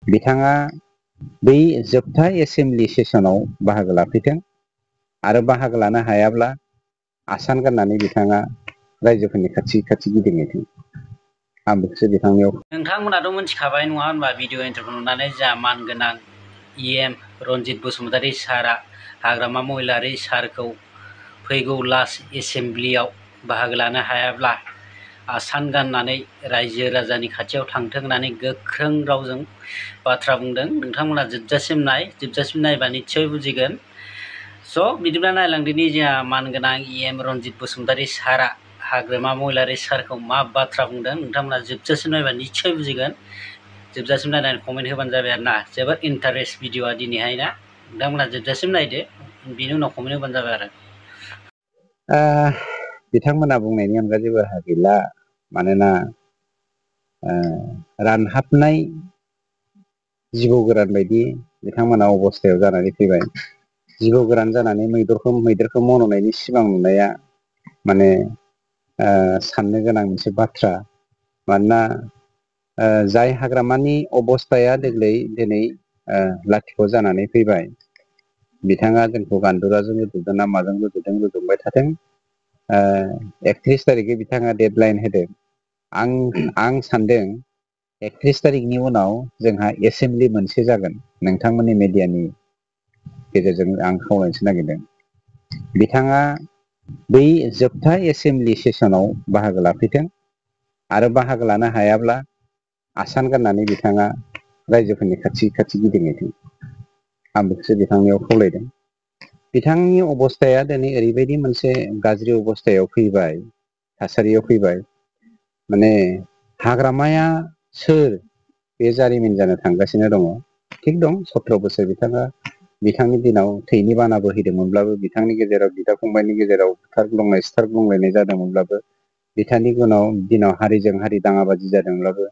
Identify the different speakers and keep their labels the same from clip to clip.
Speaker 1: बिथाङा बै जोबथा एसेम्बलि सेसनाव बाहागो लाफैथों आरो बाहागो लानो हायाब्ला आसान गाननानै बिथाङा रायजोफोरनि खाथि खाथि गिदिंहैथों। आं बेखौसो बिथांनियाव।
Speaker 2: नोंथांमोनाथ' मिथिखाबाय नङा होनबा भिडिअ इन्टारभिउ नुनानै जा मानगोनां EM रन्जित बसुमतारी सारआ हाग्रामा महिलारी सारखौ फैगौ लास्ट एसेम्बलियाव बाहागो लानो हायाब्ला आसान गाननानै रायजो राजानि खाथियाव थांथों होननानै गोख्रों रावजों बाथ्रा बुंदों। नोंथांमोना जोबजासिम नायबा निस्सय बुजिगोन। स' बिदिब्ला नायलांदिनि जोंहा मानगोनां EM रन्जित बसुमतारी सारआ हाग्रामा महिलारी सारखौ मा बाथ्रा बुंदों। नोंथांमोना जोबजासिम नायबा निस्सय बुजिगोन। जोबजासिम नायनानै कमेन्ट होबानो जाबाय आरो ना। जोबोद इन्टारेस्ट भिडिअआ दिनैहाय ना। नोंथांमोना जोबजासिम नायदो, बिनि उनाव कमेन्ट होबानो जाबाय आरो।
Speaker 1: बिथांमोना बुंनायनि अनगा जेबो राहा गैला। मानोना रानहाबनाय जिबौ गोरान बायदि बिथांमोना अबस्थायाव जानानै फैबाय। जिबौ गोरान जानानै मैदेरखौ मन'नायनि सिमां नुनाया माने साननो गोनां मोनसे बाथ्रा। मानोना जाय हाग्रामानि अबस्थाया देग्लाय दिनै लाथिख' जानानै फैबाय, बिथाङा जोंखौ गान्दुराजों रुजुदों ना माजों रुजुदों रुजुबाय थाथों। 31 तारिखै बिथाङा डेडलाइन होदों। आं सानदों 31 तारिखनि उनाव जोंहा एसेम्बलि मोनसे जागोन। नोंथांमोननि मिडियानि गेजेरजों आं खावलायनो नागिरदों, बिथाङा बै जोबथा एसेम्बलि सेसनाव बाहागो लाफैथों आरो बाहागो लानो हायाब्ला आसान गाननानै बिथाङा रायजोफोरनि खाथि खाथि गिदिंहैथों। आं बेखौसो बिथांनियाव खावलायदों। बिथांनि अबस्थाया दिनै ओरैबायदि मोनसे गाज्रि अबस्थायाव फैबाय, थासारियाव फैबाय, माने हाग्रामाया सोर बे जारिमिन जानो थांगासिनो दङ। थिग दं, 17 बोसोर बिथांनि दिनाव थैनि बाना बोहैदोंमोनब्लाबो, बिथांनि गेजेराव बिदा फंबायनि गेजेराव सिथारग्लुंलायनाय जादोंमोनब्लाबो, बिथांनि दिनाव हारिजों हारि दाङाबाजि जादोंब्लाबो,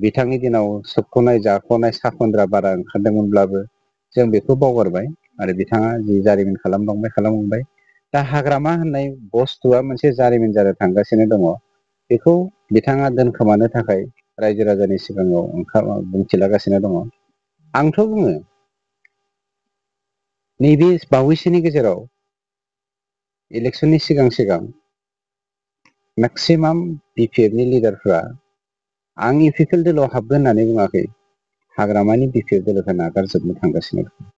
Speaker 1: बिथांनि दिनाव सोबख'नाय जाख'नाय साखन्द्रा बारा ओंखारदोंमोनब्लाबो जों बेखौ बावगारबाय आरो बिथाङा जि जारिमिन खालामलांबाय। दा हाग्रामा होननाय बुस्थुआ मोनसे जारिमिन जानो थांगासिनो दङ। बेखौ बिथाङा दोनखोमानो थाखाय रायजो राजानि सिगाङाव बुंथिलागासिनो दङ। आंथ' बुङो, नैबे बावैसोनि गेजेराव इलेक्सननि सिगां मेक्सिमाम BPFनि लिडारफ्रा आं UPPL दोलोआव हाबगोन होननानै बुङाखै, हाग्रामानि BPF दोलोखौ नागारजोबनो थांगासिनो दं।